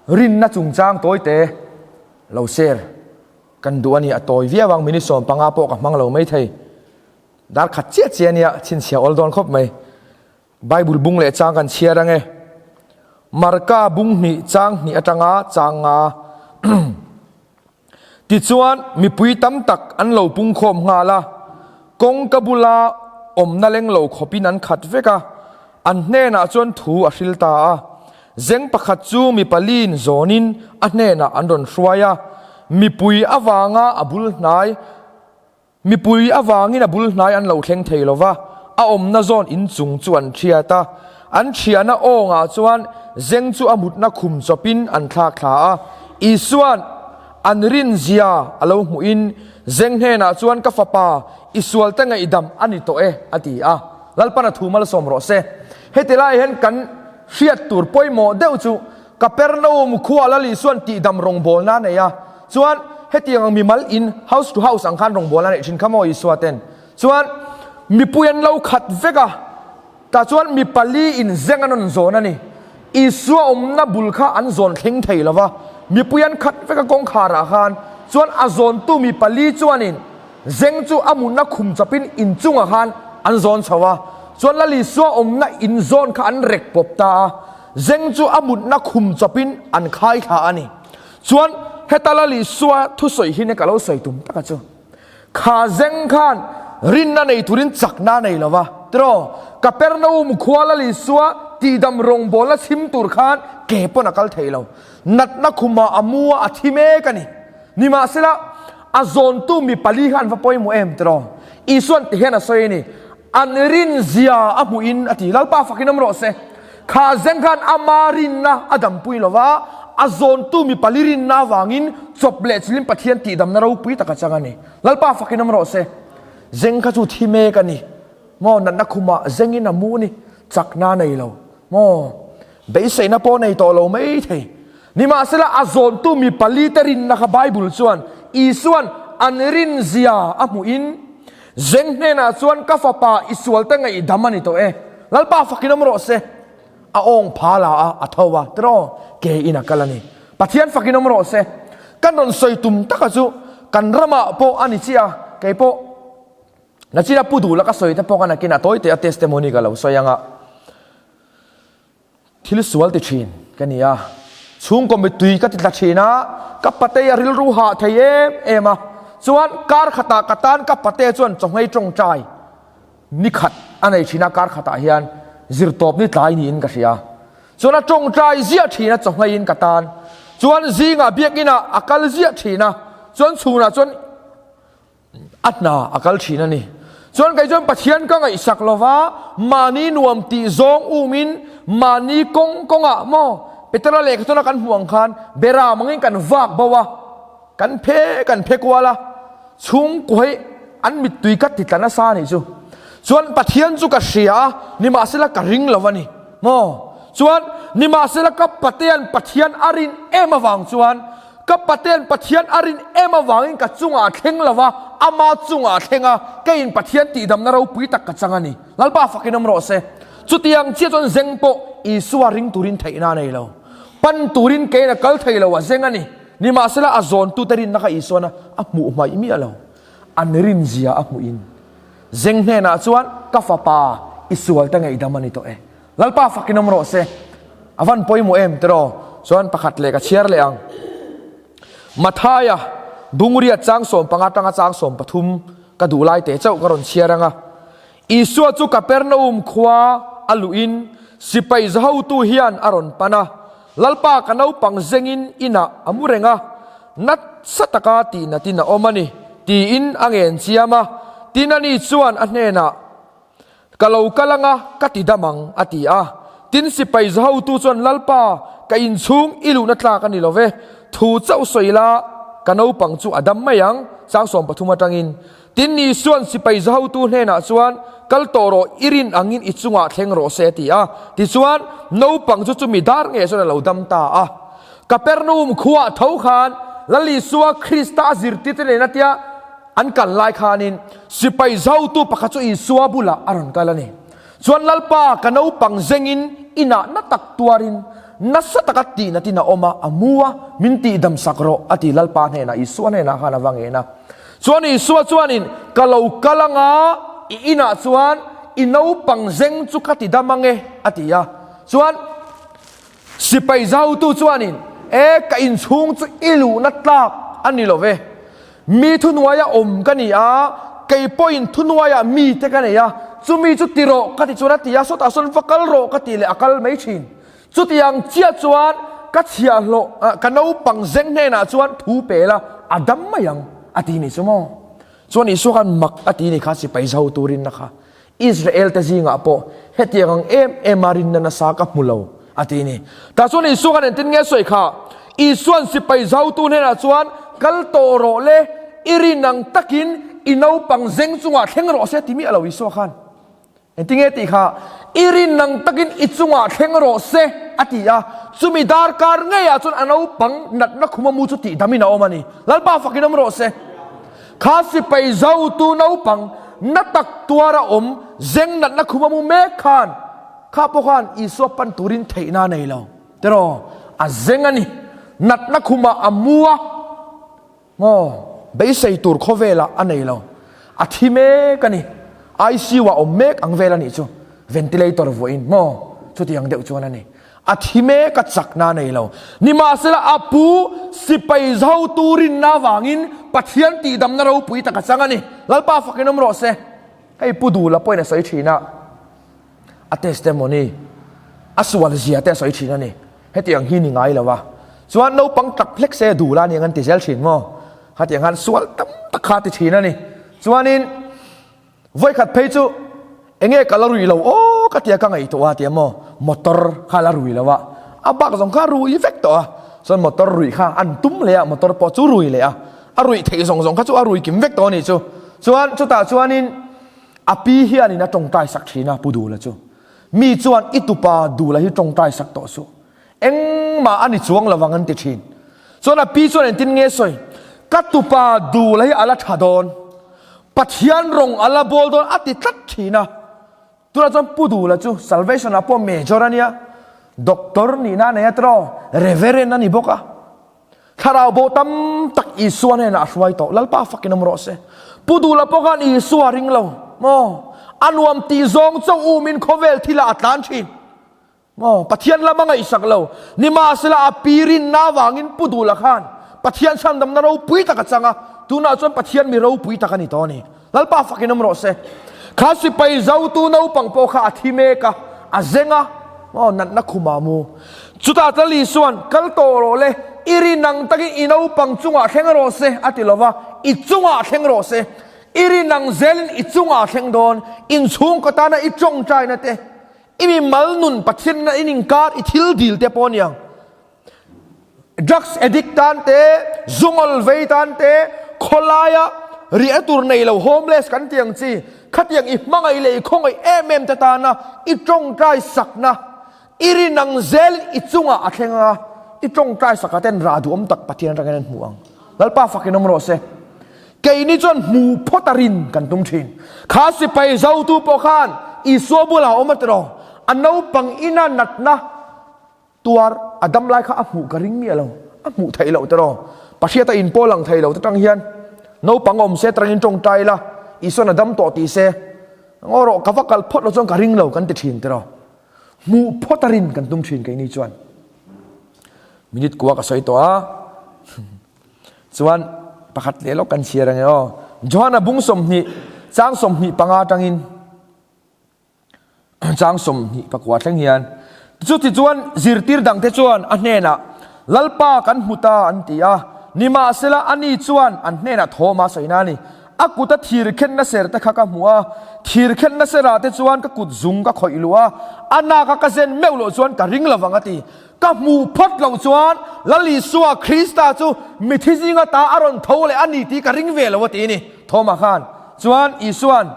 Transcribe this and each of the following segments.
Rinna chungchang tawite lo share kan duh a ni. A tawi viau ang, minute 15 pawh ka hmang lo mai thei. Dar khat chiah chiah a nia, chhinchhiah awl dawn khawp mai. Bible bung leh chang kan chhiar ang e. Marka bung hnih chang hnih atanga chang nga. Tichuan, mipui tam tak an lo pungkhawm nghal a, kawngka bula awmna leng lo khawpin an khat vek a, an hnenah chuan thu a hril ta a. Zeng pakhat chu mi paliin zawnin a hnenah an rawn hruai a, mipui avanga a bul hnai Mipui avangin a bul hnai an lo thleng thei lo va, a awmna zawn inchung chu an thiat a. An thiahna awngah chuan zeng chu a mutna khum chawpin an thlak thla a. Isua'n an rinzia a lo hmuhin zeng hnenah chuan, Ka fapa, i sualte ngaihdam a ni tawh e, a ti a. Lalpan a thu malsawm rawh se. Heti lai hian kan hriat tur pawimawh deuh chu Kapernaum khua Lal Isua'n tihdam rawngbawlna a nei a, chuan hetiang ang mimal in, house to house, ang khan rawngbawlna a neih thin kha maw Isua ten. Chuan mipui an lo khat vek a, tah chuan mi pali in zeng an rawn zawn a ni. Isua awmna bul kha an zawn thleng thei lo va, mipui an khat vek a kawngkhar ah khan, chuan a zawntu mi pali chuanin zeng chu a mutna khum chawpin inchungah khan an zawn chho a, chuan Lal Isua awmna in zawn kha an rek pawp ta a. Zeng chu a mutna khum chawpin an khai thla a ni. Chuan heta Lal Isua thusawi hi ne ka lo sawi tum taka chu. Kha zeng khan rinna nei turin chakna a nei lo va. Tiraw, Kapernaum khua Lal Isua tihdam rawngbawlna chhim tur khan ke pawn a kal thei lo. Natna khumah a mu a, a thi mek a ni. Nimahsela, a zawntu mi pali kha an va pawimawh em tiraw? Isua'n tihian a sawi a ni. An rinzia a hmuhin a ti. Lalpa fakin awm rawh se. Kha zeng khan ama rinna a dampui lo va, a zawntu mi pali rinna avangin chawp leh chilin Pathian tihdamna ropui tak a chang a ni. Lalpa fakin awm rawh se. Zeng kha chu thi mek a ni. Maw natna khumah zengin a mu a ni. Chakna a nei lo. Maw beiseina pawh a nei tawh lo mai thei. Nimahsela a zawntu mi pali te rinna kha Bible chuan Isua'n an rinzia a hmuhin Zeng hnenah chuan ka fapa i sualte ngaihdam a ni tawh e. Lalpa fakin awm rawh se. A awng pha la a, a tho a, tiraw ke in a kal a ni. Pathian fakin awm rawh se. Kan rawn sawi tum taka chu kan ramah pawh a ni chiah a, kei pawh nachina pu duh la ka sawi te pawh ka nakin a tawi teh a testimony ka lo sawi ang a. Thil sual ti thin ka ni a, chhungkaw mittui ka ti tla thin a, ka patei a rilru hah thei em em a, chuan kar khatah ka tan ka pate chuan chawhmei tawngtai ni khat a nei thin a, kar khatah hian zirtawp ni tlai niin ka hria, chuan a tawngtai ziah thin a chawhmeiin ka tan, chuan zingah biakinah a kal ziah thin a, chuan chhunah chuan. A hna a kal thin a ni. Chuan kei chuan Pathian ka ngaihsak lo va, mahni nuam tih zawng umin mahni kawng kawngah maw Petera lehkha tawna kan hmuh ang khan bera mangin kan vak bo a, kan phe kan phe kual a, chhungkua hi an mittui ka ti tla nasa a nih chu. Chuan Pathian chu ka hria a, nimahsela ka ring lo a ni maw. Chuan nimahsela ka Patea'n Pathian a rin em avang chuan Ka Paten Pathian a rin em avangin ka chungah a thleng lo va, ama chungah a thleng a, keiin Pathian tihdamna ropui tak ka chang a ni. Lalpa fakin awm rawh se. Chutiang chiah chuan zeng pawh Isua ring turin theihna a nei lo. Pan turin keiin a kal thei lo, a zeng a ni. Nimahsela a zawntute rinna kha Isuan a hmuh hmaih miah lo. An rinzia a hmuhin zeng hnenah chuan, Ka fapa, i sualte ngaihdam a ni tawh e. Lalpa fakin awm rawh se. A van pawimawh em tiraw? Chuan pakhat leh ka chhiar leh ang. Mathaia Bungria chang 15 tanga chang 13 ka duh lai te chauh ka rawn chhiar ang a. Isua chu Kapernaum khua a luhin sipai zahotu hian a rawn pan a, Lalpa ka naupang zengin inah a mu reng a, nasa taka tihnatin a awm a ni, tiin a ngen chiam a. Tin ani chuan a hnenah, Ka lo kal anga ka ti dam ang, a ti a. Tin, sipai zahotu chuan, Lalpa, ka inchhung i luhna tlak a ni lo ve, thu chauh sawi la, ka naupang chu a dam mai ang, chang 13 atangin. Tin, Isua'n sipai zahotu hnenah chuan, Kal tawh rawh, i rin angin i chungah thleng rawh se, a ti a. Tichuan, naupang chu chumi dar ngei chuan a lo dam ta a. Kapernaum khuaah tho khan Lal Isua Krista a zirtirte nena tia, An kal lai khanin sipai zautu pakhat chu Isua bulah a rawn kal a ni. Chuan Lalpa, ka naupang zengin inah na tak tuarin Nasa taka tihnatin a awm a, a mu a, min tihdam sak rawh, a ti Lalpa hnenah, Isua hnenah khan a va ngen a. Chuan Isua chuanin, Ka lo kal anga, i inah chuan i naupang zeng chu ka ti dam ange, a ti a. Chuan sipai zautu chuanin, E, ka inchhung chu i luhna tlak a ni lo ve. Mi thuhnuaia awm ka ni a, kei pawhin thuhnuaiah mite ka nei a, chumi chu ti rawh ka ti chuan a ti a, sawtah sawn va kal rawh ka ti leh a kal mai thin. Chutiang chiah chuan ka chhiahhlawh, ka naupang zeng hnenah chuan thu pe la, a dam mai ang, a ti ni chu maw? Chuan Isua khan mak a ti ni kha sipai zo turin na kha. Israel te zingah pawh hetiang ang em em a rinna nasa ka hmu lo, a ti ni. Tah chuan Isua khan engtin nge sawi kha? Isua'n sipai zotu hnenah chuan, Kal tawh rawh le, i rin ang takin i naupang zeng chungah thleng rawh se, ti miah lo Isua khan. Engtin nge tih kha? I rin ang takin i chungah thleng rawh se, a ti a. Chumi darkar ngeiah chuan a naupang natna khuma mu chu tihdamin a awm a ni. Lalpa fakin awm rawh se. Kha sipai zotu naupang na tak tuara awm zeng natna khum a mu mek khan kha pawh khan Isua pan turin theihna a nei lo. Tiraw? A zeng a ni. Natna khumah a mu a, maw beisei tur khawvelah a nei lo. A thi mek a ni. ICU ah awm mek ang vel a nih chu. Ventilator vuahin maw chutiang deuh chuan a ni. A thi mek a chakna a nei lo. Nimahsela a pu sipai zotu rinna avangin Pathian tihdamna ropui tak a chang a ni. Lalpa fakin awm rawh se. Hei Pu Dula pawhin a sawi thin a, a testimony, a sual zia te a sawi thin a ni. Hetiang hi ni ngai lo a. Chuan naupang tak hlek se Dula aniang an ti zel thin maw? Khatiang khan sual tam tak kha a ti thin a ni. Chuanin. Vawikhat phei chu enge ka la rui lo aw ka tia ka ngaihtuah a tia maw motor kha la rui lo a, a bak zawng kha rui vek tawh a, chuan motor ruih kha an tum leh a motor pawh chu rui leh a, a ruih theih zawng zawng kha chu a rui kim vek tawh a nih chu. Chuan chutah chuanin a pi hianin a tawngtai sak thin a Pu Dula chu, mi chuan i tupa Dula hi tawngtai sak tawh suh, engmah a ni chuang lovang an ti thin. Chuan a pi chuan engtin nge sawi, ka tupa Dula hi a la tha dawn, Pathian rawng a la bawl dawn a ti tlat thin a. Tunah chuan Pu Dula chu Salvation ah pawh major a nia, Doctor nihna a nei a tiraw, Reverend a ni bawk a. Thlarau bo tam tak Isua hnenah a hruai tawh, Lalpa fakin awm rawh se. Pu Dula pawh khan Isua a ring lo maw? A nuam tih zawng chauh umin khawvel thilah a tlan thin. Maw? Pathian lam a ngaihsak lo. Nimahsela a pi rinna avangin Pu Dula khan Pathian chhandamna ropui tak a chang a, tunah chuan Pathian mi ropui tak a ni tawh a ni. Lalpa fakin awm rawh se. Kha sipai zotu naupang pawh kha a thi mek a, a zeng a, maw natna khumah mu. Chutah Lal Isua'n, Kal tawh rawh le, i rin ang takin i naupang chungah thleng rawh se, a ti lo va, i chungah thleng rawh se. I rin ang zelin i chungah thleng dawn, inchhungkaw tana i tawngtaina te, I mi mal nun Pathian na in inkar i thil dil te pawh aniang. Drugs addict tan te, zungawl vei tan te, khawlaia riahna tur nei lo homeless kan ti ang chi, khatiang i hmangaih leh i khawngaih em em te tana i tawngtai sakna, i rin ang zelin i chungah a thleng anga i tawngtai sakah ten rah duhawm tak Pathian atangin an hmu ang. Lalpa fakin awm rawh se. Keini chuan hmu phawt a rin kan tum thin. Kha sipai zotu pawh khan Isua bulah a awm a tiraw? A naupang ina natna tuar a dam lai kha a hmuh ka ring miah lo. A hmuh theih loh tiraw? Pahriata inpawl ang thei lo te tang hian naupang awm se tarangin tawngtai ila Isuan a dam tawh ti se ngaw rawh ka va kal phawt lo chuan ka ring lo kan ti thin tiraw? Hmuh phawt a rin kan tum thin keini chuan. Minute kua ka sawi tawh a. Chuan pakhat leh lawk kan chhiar ange aw. Johana bung 20 chang 25 atangin chang 24 thleng hian chuti chuan zirtir dangte chuan a hnenah Lalpa kan hmu ta an ti a. Nimahsela ani chuan an hnenah thawm a sawina a ni. A kuta thir khenna ser te kha ka hmu a, thir khenna serah te chuan ka kut zung ka khawih luh a, a naka ka zen meuh loh chuan ka ring lovang a ti. Ka hmuh phawt loh chuan Lal Isua Krista chu mithi zinga ta a rawn tho leh a ni tih ka ring ve lo a ti a ni. Thoma khan chuan Isua'n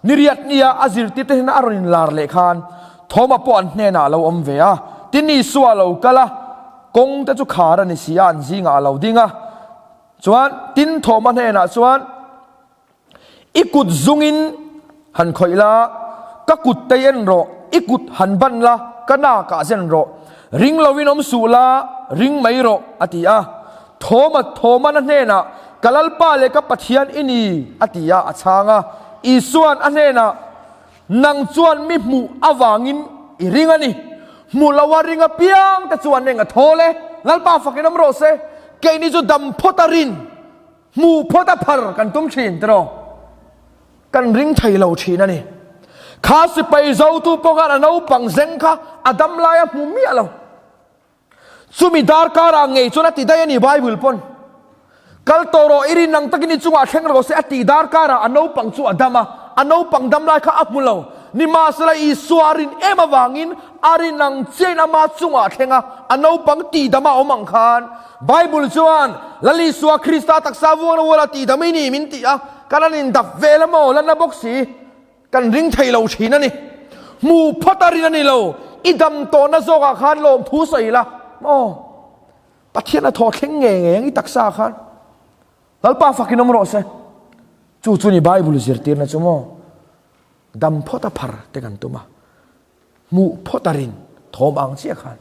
niriat nia a zirtirte hnena a rawn inlar leh khan Thoma pawh an hnenah a lo awm ve a. Tin, Isua a lo kal a, kawng te chu khar a ni si a, an zingah a lo ding a. Chuan, tin Thoma hnenah chuan, I kut zungin han khawih la, ka kut tei en rawh, i kut han ban la, ka nakah zen rawh. Ring lovin awm suh la, ring mai rawh, a ti a. Thawma Thawman a hnenah, Ka Lalpa leh ka Pathian i ni, a ti a, a chhang a. Isua'n a hnenah, Nang chuan mi hmuh avangin i ring a ni. Hmu loa ring apiang te chuan eng a thawl e? Lalpa fakin awm rawh se, keini chu dam phawt a rin, hmuh phawt a phar kan tum thin tiraw? Kan ring thei lo thin a ni. Kha sipai zotu pawh khan a naupang zeng kha a dam lai a hmu miah lo. Chumi darkarah ngei chuan a ti daih a ni Bible pawn. Kal tawh rawh i rin ang takin i chungah thleng rawh se a tih darkarah a naupang chu a dam a, a naupang dam lai kha a hmu lo. Nimahsela Isua a rin em avangin a rin ang chiahin ama chungah a thleng a, a naupang tihdam a awm ang khan Bible chuan Lal Isua Krista taksa vuangna uala tihdam i ni min ti a, kan an indap vel a maw la na bawk si. Kan ring thei lo thin a ni. Hmu phawt a rin a ni lo. I dam tawhna zawkah khan lawmthu sawi la maw? Pathian a thaw thleng ngei ngei ang i taksa khan. Lalpa fakin awm rawh se. Chu chu ni Bible zirtirna chu maw? Dam phawt a phar te kan tum a. Hmuh phawt a rin thawm ang chiah khan.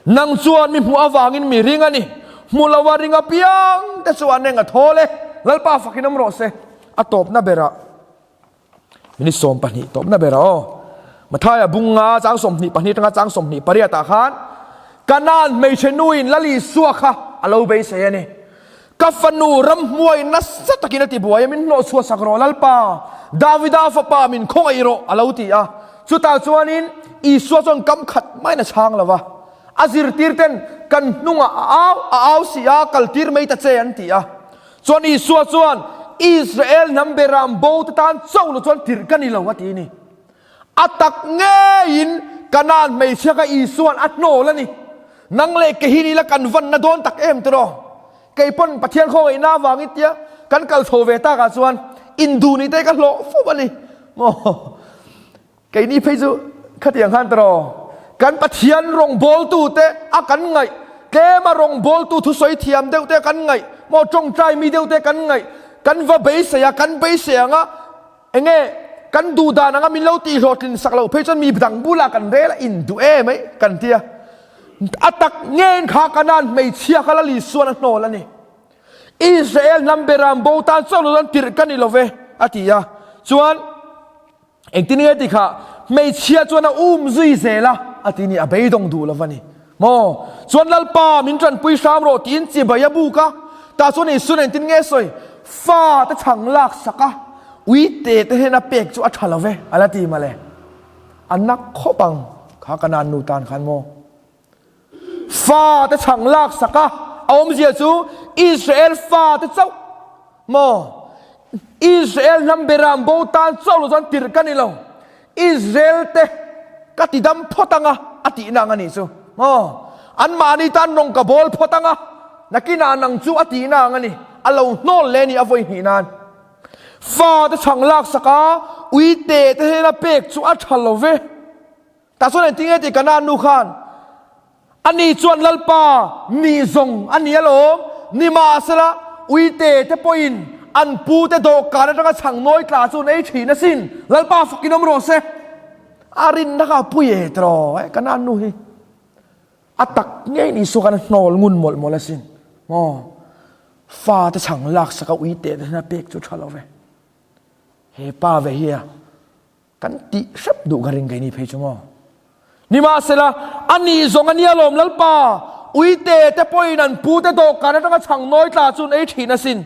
Nang chuan mi hmuh avangin mi ring a ni. Hmu lo a ring apiang te chuan eng a thawl e. Lalpa fakin awm rawh se. A tawpna berah Minute 12 tawpna berah aw. Mathaia bunga chang 22 atanga chang 28 ah khan Kanaan hmeichhe nuin Lal Isua kha a lo beisei a ni. Ka fanu ramhmuai nasa takin a ti buai a, min hnawhchhuah sak rawh Lalpa, Davida fapa min khawngaih rawh a lo ti a. Chutah chuanin Isua chuan kam khat maiin a chhang lo va, a zirtirten kan hnungah a au a au si a, kaltir mai ta che an ti a. Chuan Isua chuan Israel hnam beram bo te tan chauh lo chuan tirh ka ni lo a ti a ni. A tak ngeiin Kanaan hmeichhia kha Isua'n a hnawl a ni. Nang leh ke hi ni la kan vanna dawn tak em tiraw? Kei pawn Pathian khawngaihna avangin tia kan kal chho ve takah chuan induh nih te ka hlawh fo a ni. Maw? Keini phei chu khatiang khan tiraw? Kan Pathian rawngbawltu te a kan ngaih, tlema rawngbawltu thusawi thiam deuh te a kan ngaih, maw tawngtai mi deuh te kan ngaih, kan va beisei a, kan beisei ang a, Enge kan duh dan anga min lo tih hlawhtlin sak loh phei chuan mi dang bulah kan rel a induh em ei kan ti a. A tak ngeiin kha Kanaan hmeichhia kha Lal Isuan a hnawl a ni. Israel hnam beram bo tan chauh lo chuan tirh ka ni lo ve a ti a. Chuan engtin nge ti kha hmeichhia chuan a um zui zel a a ti ni a beidawng duh lo va ni. Maw? Chuan Lalpa min tanpui hram rawh tiin chibai a buk a. Tah chuan Isuan engtin nge sawi? Fa te chhang lak sak a, ui te te hnena pek chu a tha lo ve, a la ti mawle. A nak khawp ang kha Kanaan nu tan khan maw? Fa te chhang lak sak a, a awmzia chu Israel fa te chauh maw? Israel hnam beram bo tan chauh lo chuan tirh ka ni lo. Israel te ka ti dam phawt anga a tihna ang a nih chu. Aw, anmahni tan rawng ka bawl phawt anga nakinah nang chu a tihna ang a ni. A lo hnawl leh a ni a vawi hnih nan. Fa te chhang laksak a, uite te hnena pek chu a tha lo ve. Tah chuan engtin nge tih Kanaan nu khan ani chuan Lalpa ni zawng a ni alawm, nimahsela uite te pawhin an pu te dawhkan atanga chhang nawi tla chu an ei thin asin, Lalpa fakin awm rawh se. A rinna kha a pui e tiraw e Kanaan nu hi. A tak ngeiin Isua khan a hnawl ngun mawlh mawlh asin. Maw fa te chhang laksak a uite te hnena pek chu tha lo ve. He pa ve hi a. Kan tih hrep duh ka ring keini phei chu maw? Nimahsela, a nih zawng a nia lawm Lalpa, uite te pawhin an pu te dawhkan atanga chhang nawi tla chu an ei thin asin.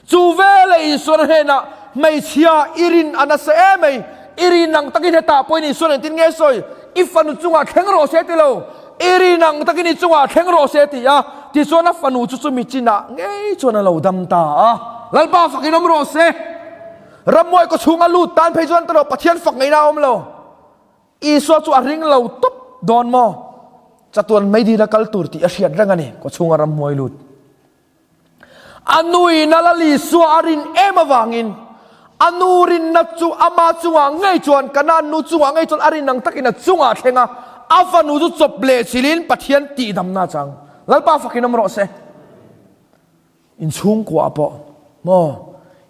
Chu veleh Isuan a hnenah, Hmeichhia, i rin a nasa em ei, i rin ang takin hetah pawhin Isuan engtin nge sawi? I fanu chungah thleng rawh se ti lo, i rin ang takin i chungah thleng rawh se ti a. Tichuan a fanu chu chumi chinah ngei chuan a lo dam ta a. Lalpa fakin awm rawh se. Rammuai kaw chhunga lut tan phei chuan tawh Pathian fak ngaihna a awm lo. Isua chu a ring lo tawp dawn maw? Chatuan meidil a kal tur tih a hriat reng a ni, kaw chhunga rammuai lut. A nuin a Lal Isua a rin em avangin a nu rinna chu ama chungah ngei chuan, Kanaan nu chungah ngei chuan a rin ang takin a chungah a thleng a, a fanu chu chawp leh chilhin Pathian tihdamna a chang. Lalpa fakin awm rawh se. Inchhungkuah pawh maw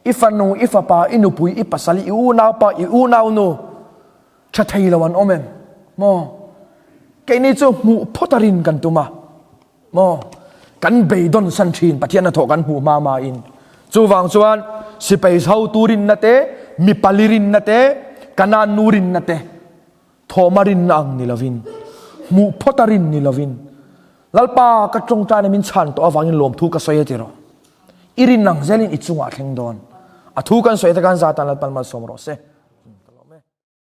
i fanu, i fapa, i nupui, i pasal, i unaupa, i unaunu tha thei lo an awm em maw? Keini chu hmuh phawt a rin kan tum a. Maw? Kan beidawn san thin Pathian hnathawh kan hmuh hma hma in. Chuvang chuan sipai hotu rinna te, mi pali rinna te, Kanaan nu rinna te thawma rinna ang ni lovin, hmuh phawt a rin ni lovin, Lalpa ka tawngtaina min chhan tawh avangin lawmthu ka sawi a ti rawh. I rin ang zelin i chungah a thleng dawn. A thu kan sawi te khan zatan Lalpan malsawm rawh se.